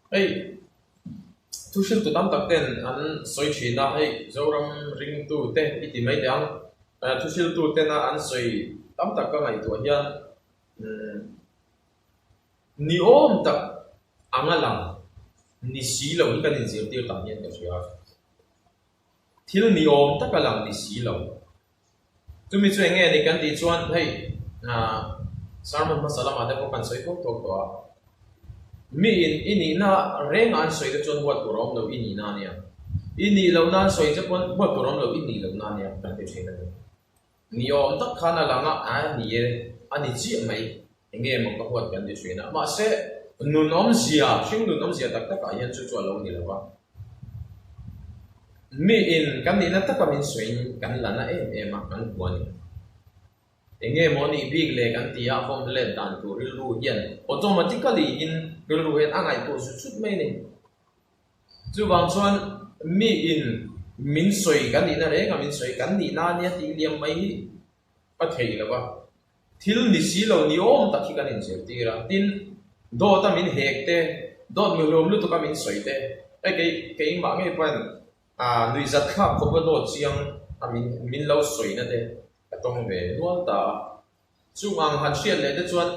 Hei thu hriltu tam tak ten an sawi thin a, hei Zoram ringtu te i ti mai teh ang, thu hriltu tena an sawi tam tak ka ngaihtuah hian ni awm tak anga lang ni si lo hi kan inzirtir tam hian ka hria. Thil ni awm taka lang ni si lo. Chumi chu eng nge ni kan tih chuan hei sermon hmasa lamah te pawh kan sawi thawk thawk tawh a, mi in i nihna rengah an sawi te chuan huat tur a awm lo i nihna a nia, i nih lohna an sawi te pawn huat tur a awm lo i nih lohna a nia kan ti thin a ni. Ni awm tak khan a lang a, a ni e, a ni chiah mai, eng nge maw ka huat kan ti thin a, mahse nun awmzia, hring nun awmzia tak takah hian chu chu a lo ni lo va. Mi in kan nihna taka min sawiin kan la na em em a, kan hmu a ni. Eng nge maw nih bik le kan ti a, vawm let dan tur rilru hian automatically in rilru hian a ngaihtuah zut zut mai a ni. Chuvang chuan mi in min sawi kan nihna reng a min sawi kan nihna ania tih liam mai hi a theih lo va, thil ni si lo ni awm tak hi kan inzirtir a, tin dawt a min hek te, dawt mihlawm lutuk a min sawi te, hei kei keimah ngei pawhin ah nuihzat thlak khawp a dawt chiang a min min lo sawina te ka tawng ve nual ta a, chung ang han hriat leh te chuan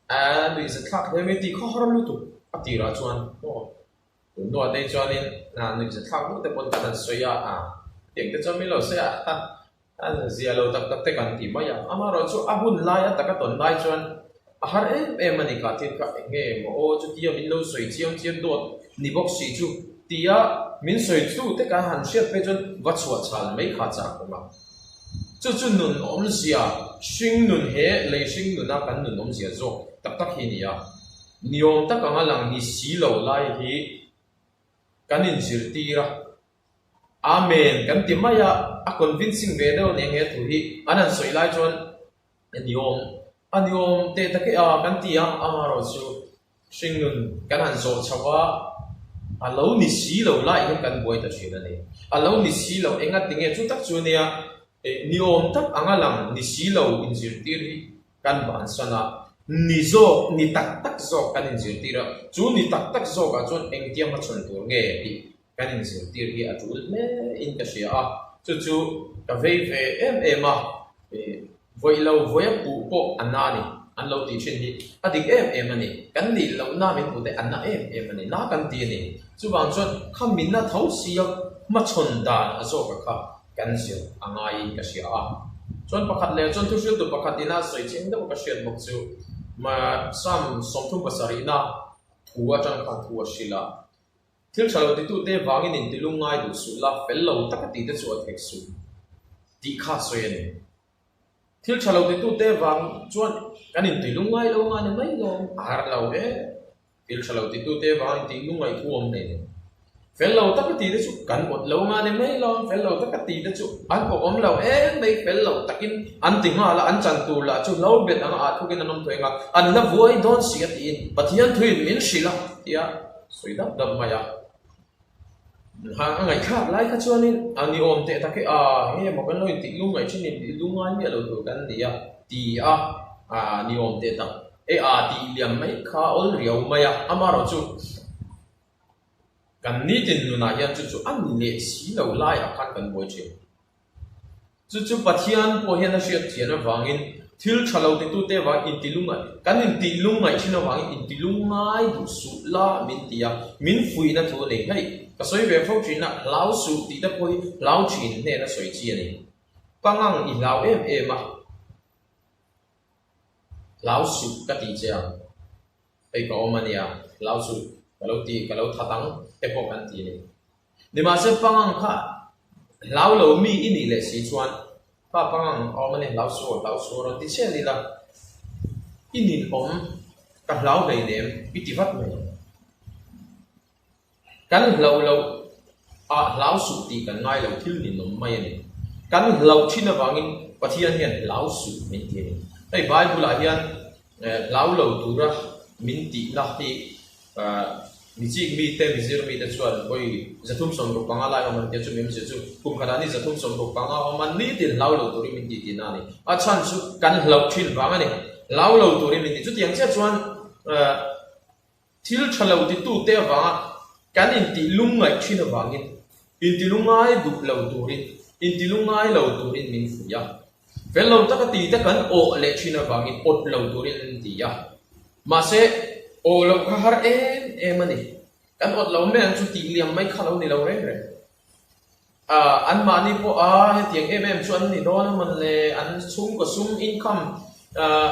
ah nuihzat thlak hle mai tih khaw har lutuk a tirah chuan aw. Tunhnuah te chuanin nuihzat thlak deuh te pawn kan han sawi a, tiang te chuan min lo sawi a, a zia lo tak tak te kan ti mai a. Amaherawhchu a hun lai a taka tawn lai chuan a har em em a ni kha thil kha eng nge maw aw chutia min lo sawi chiam chiam dawt ni bawk si chu tia min sawi tu te kan han hriat phei chuan va chhuah chhal mai kha chak awm a. Chu chu nun awmzia hring nun he lei hring nuna kan nun awmzia zawk tak tak hi a ni a. Niawm tak anga lang ni si lo lai hi kan inzirtir a, Amen kan ti mai a, a convincing ve deuh a ni ang he thu hi an han sawi lai chuan a niawm a niawm teh tak e a kan ti a, amaherawhchu hringnun kan han zawh chho a, a lo ni si lo lai hian kan buai ta thin a ni. A lo ni si lo engati nge chu tak chu nia niawm tak anga lang ni si lo inzirtir hi Kan bansan a, ni zawk, ni tak tak zawk kan inzirtir a, chu ni tak tak zawkah chuan engtia hmachhawn tur nge tih kan inzirtir hi a tul hle in ka hria a, chu chu ka vei ve em em a, vawi lo vawi a puh pawh a na a ni, an lo tih thin hi a dik em em a ni, kan nih lohna min hmuh te a na em em a ni, na kan ti a ni, chuvang chuan kha minna tho sia hmachhawn dan a zawka kha. Kan zir a ngaiin ka hria a. Chuan pakhat leh chuan thuhriltu pakhat ina sawi chiang deuh ka hriat bawk chu Psalm 37na thu atang khan thu a hrilh a. Thil tha lo titute vangin intilung ngai duh suh la, fel lo taka tihte chu a thek suh tih kha sawi a ni. Thil tha lo titute vang chuan kan intilung ngai lo nga ni mai lo, a har lo e. Thil tha lo titute vangin tih lungngaih thu awm nei lo. Fel lo taka tihte chu kan awt lo nga ni mai lo, fel lo taka tihte chu an awh awm lo em mai, fel lo takin an ti nghal a, an chan tur lah chu hlo bet anga ah thukin an awm thawih anga an la vuai dawn si a tiin Pathian thuin min hrilh a tia sawi dap dap mai a. A ngaihthlak lai kha chuanin a ni awm teh tak e, a nge maw kan lo intih lungngaih thin in tih lungngai miah lo tur kan ni a ti a, a ni awm teh tak e a tih liam mai kha a awl riau mai a, amaherawhchu kan nitin nunah hian chu chu a ni leh si lo laiah khan kan buai thin. Chu chu Pathian pawh hian a hriat thian avangin thil tha lo titute avangin inti lungngaih, kan intih lungngaih thin avangin inti lungngai duh suh la min ti a, min fuihna thu a nei. Hei, ka sawi ve fo thin a, hlau suh tih te pawh hi hlau thin hnena sawi chi a ni. Pangang i hlau em em a, hlau suh ka tih che ang. Hei ka awm a nia, hlau suh ka lo ti, ka lo that ang te pawh kan ti a ni. Nimahse pangang kha hlau lo mi i nih leh si chuan pa pangang a awm a ni, hlau suh aw, hlau suh aw rawn ti chiah ni la, i nin awm ka hlau hleinem i ti vat mai ang. Kan hlauh loh ah hlau suh tih kan ngai lo thil nin awm mai a ni. Kan hlauh thin avangin Pathian hian hlau suh min ti a ni. Hei Bible ah hian hlau lo tura min tihna hi Mi chik mite, mi zir mite chuan vawi 365 lai awm an tia chu mimzia chu kum khatah ni 365 awm a, nitin hlau lo turin min ti tihna a ni. A chhan chu kan hlauh thin vang a ni. Hlau lo turin min ti. Chutiang chiah chuan. Thil tha lo titute avanga kan intih lungngaih thin avangin intilungngai duh lo turin, intilungngai lo turin min fuih a. Fel lo taka tite kan awh leh thin avangin awt lo turin an ti a. Mahse, awh loh kha har em em a ni. Kan awt lo mai ang chu tih liam mai kha lo ni lo reng reng. Anmahni pawh a hetiang em em chu an ni dawn a mawn le, an chhungkaw sum income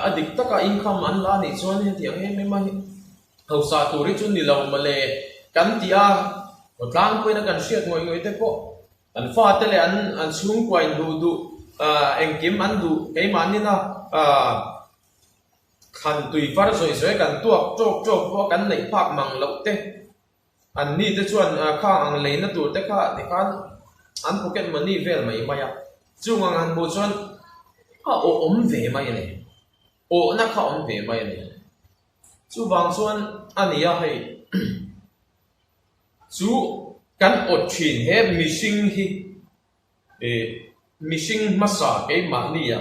a dik taka income an la nih chuan hetiang em em a hausa tur hi chu ni lo maw le kan ti a, tlangpuiin a kan hriat ngawih ngawih te pawh an fate leh an an chhungkua in duh duh engkim an duh keimahnin a thlan tui var zawih zawih kan tuak tawk tawk pawh kan neih phak mang loh te. An ni te chuan khang ang leina tur te kha tikhan an pocket money vel mai mai a, chung ang han hmuh chuan a awh awm ve mai a ni, awhna kha awm ve mai a ni. Chuvang chuan a ni a hei chu kan awt thin he mihring hi Ih, mihring hmasa keimahnia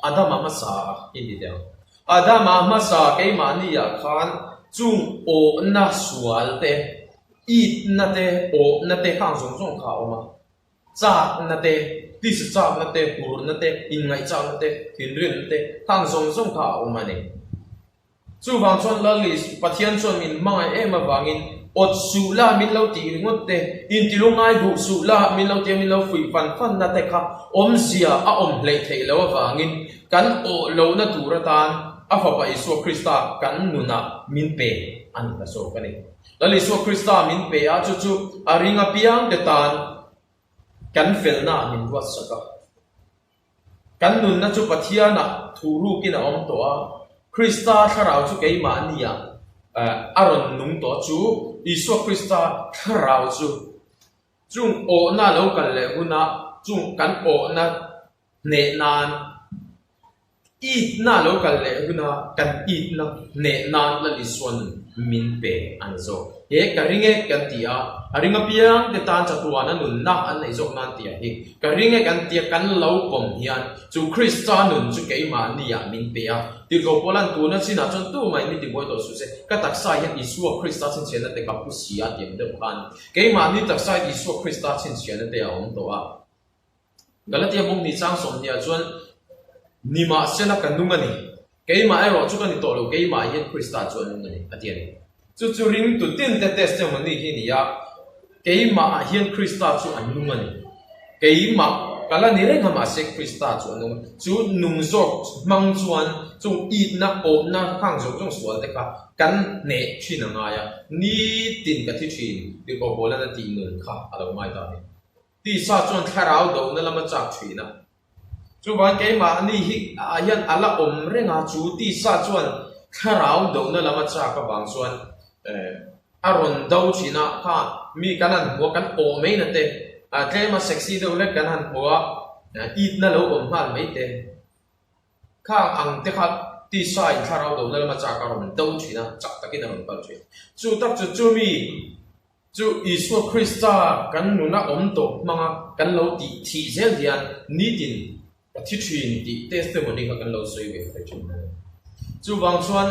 Adama hmasa i ni deuh. Adama hmasa keimahnia khan chung awhna sual te, itna te, awhna te khang zawng zawng kha a awm a. Chakna te, tisa chakna te, hurna te, inngaihchakna te, thinrimna te khang zawng zawng kha a awm a ni. Chuvang chuan Lalis, Pathian chuan min hmangaih em avangin awt suh la min lo tih ringawt te, intilu ngai duh suh la min lo tia min lo fuih fan fan na te kha awmzia a awm hleih theih loh avangin kan awh lohna tur atan a Fapa Isua Krista kan nunah min pe a ni ta zawk a ni. Lal Isua Krista min pe a, chu chu a ring apiang te tan kan felna min ruatsak a. Kan nunna chu Pathianah thuhrukin a awm tawh a, Krista thlarau chu keimahniah a rawn nung tawh chu Isua Krista thlarau chu chung awhna lo kal leh huna chung kan awhna hneh nan Itna lo kal leh huna kan itna hneh nan Lal Isua nun min pe a ni zawk. He ka ring e kan ti a, a ring apiang te tan chatuana nunna an neih zawk nan tih ah hi ka ring e kan tia kan lo pawm hian chu Krista nun chu keimahniah min pe a. Tirhkoh Paula'n tuna chinah chuan tumah in mi tibuai tawh suh se, ka taksa hian Isua Krista chhinchhiahna te ka pu si a ti ang deuh khan keimahni taksa hian Isua Krista chhinchhiahna te a awm tawh a. Galatia bawk ni chang 20 ah chuan, Nimahsela ka nung a ni, keimah erawh chu ka ni tawh lo, keimah hian Krista chu a nung a ni, a ti a ni. Chu chu ringtu tinte testimony hi a ni a, keimah ah hian Krista chu a nung a ni. Keimah ka la ni reng a, mahse Krista chu a nung a. Chu nung zawk hmang chuan chung itna, awmna, khang zawng zawng sual te kha kan hneh thin a ngai a, nitin ka thi thin, tirhkoh Paula'n a tih nun kha a lo ngai ta a ni. Tisa chuan thlarau dohna lam a chak thin a. Chuvang keimahni hi ah hian a la awm reng a, chu tisa chuan thlarau dohna lam a chak avang chuan a rawn do thin a, kha mi kan han hmu a, kan awh mai na te, tlema sexy deuh hlek kan han hmu a, itna lo awm nghal mai te. Khang ang te kha tisa in thlarau dohna lam a chak a rawn do thin a, chak takin a rawn kal thin. Chu tak chu chumi Chu Isua Krista kan nuna awm tawh hmanga kan lo tih thih zel hian nitin ka thi thin tih testimony kha kan lo sawi ve thei thin a ni. Chuvang chuan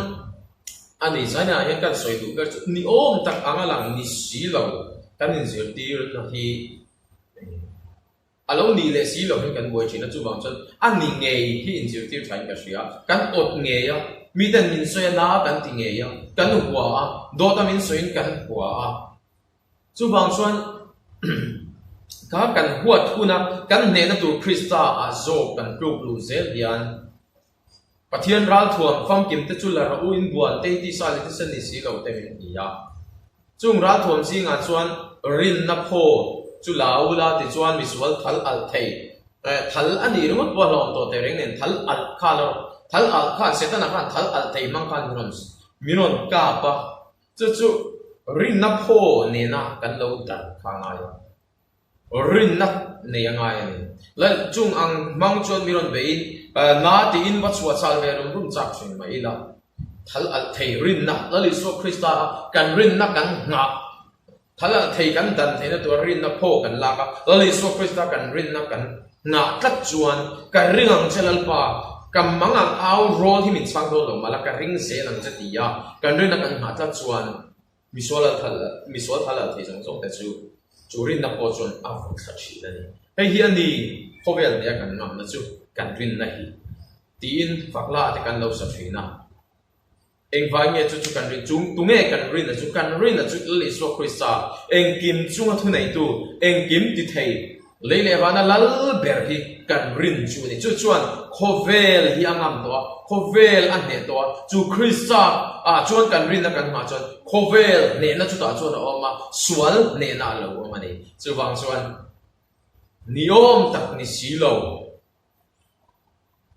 a ni zainah hian kan sawi duh ber chu ni awm tak anga lang ni si lo kan inzirtirna hi A lo nih leh si lo hian kan buai thin a, chuvang chuan a ni ngei hi inzirtir thain ka hria. Kan awt ngei a, miten min sawi a, na kan ti ngei a, kan hua a, dawta min sawiin kan hua a. Chuvang chuan kha kan huat huna kan hnehna tur Krista ah zawk kan tluk luh zel hian Pathian ralthuam famkim te chu la rawh u in buan te hi tisa leh thisen ni si lo te min ti a. Chung ralthuam zingah chuan rinna phaw chu la u la tichuan misual thal alh thei thal a nih ringawt pawh a hlawm tawh teh reng nen thal alh kha la rawh thal alh khan Setana khan thal alh thei hmang khan min rawn min rawn kap a chu chu rinna phaw nena kan lo dan kha a ngai a. Rinna nei a ngai a ni. Lal chung ang hmang chuan mi rawn beiin na tiin va chhuah chal ve rum rum chak thin mai ila. Thal alh thei rinna, Lal Isua Krista a kan rinna kan nghah, thal alh thei kan dan theihna tura rinna phaw kan lak a, Lal Isua Krista kan rinna kan nghah tlat chuan ka ring ang che Lalpa, ka mang ang au rawl hi min chhang dawn lo mah la ka ring zel ang che ti a kan rinna kan nghah tlat chuan. Misual al thal misual thal al thei zawng zawng te chu chu rinna pawh chuan a vawt thla thin a ni. Hei hi a ni khawvel nia kan ngamna chu kan rinna hi tiin fakla te kan lo sa thin a. Engvai nge chu chu kan rin chung tunge kan rinna chu kan rinna chu Lal Isua Krista engkim chunga thuneitu engkim ti thei Lei leh vana lal ber hi kan rin chu a ni. Chu chuan khawvel hi a ngam tawh a, khawvel a hneh tawh a, chu Krista ah chuan kan rinna kan nghah chuan khawvel hnehna chutah chuan a awm a, sual hnehna a lo awm a ni. Chuvang chuan niawm tak ni si lo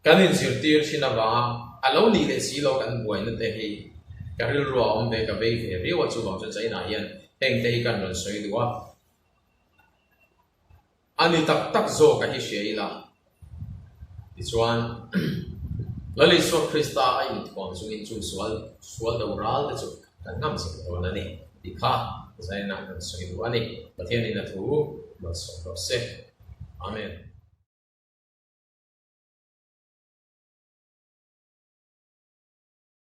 kan inzirtir thin avanga a lo nih leh si lo kan buaina te hi ka rilru a awm ve, ka vei ve viau a, chuvang chuan China hian hengte hi kan rawn sawi duh a. A ni tak tak zawk a hi hria ila. Tichuan, Lal Isua Krista a inthuam chungin chu sual sual do ral te chu kan ngam zel dawn a ni tih kha Zainah kan sawi duh a ni. Pathianin a thu malsawm rawh se. Amen.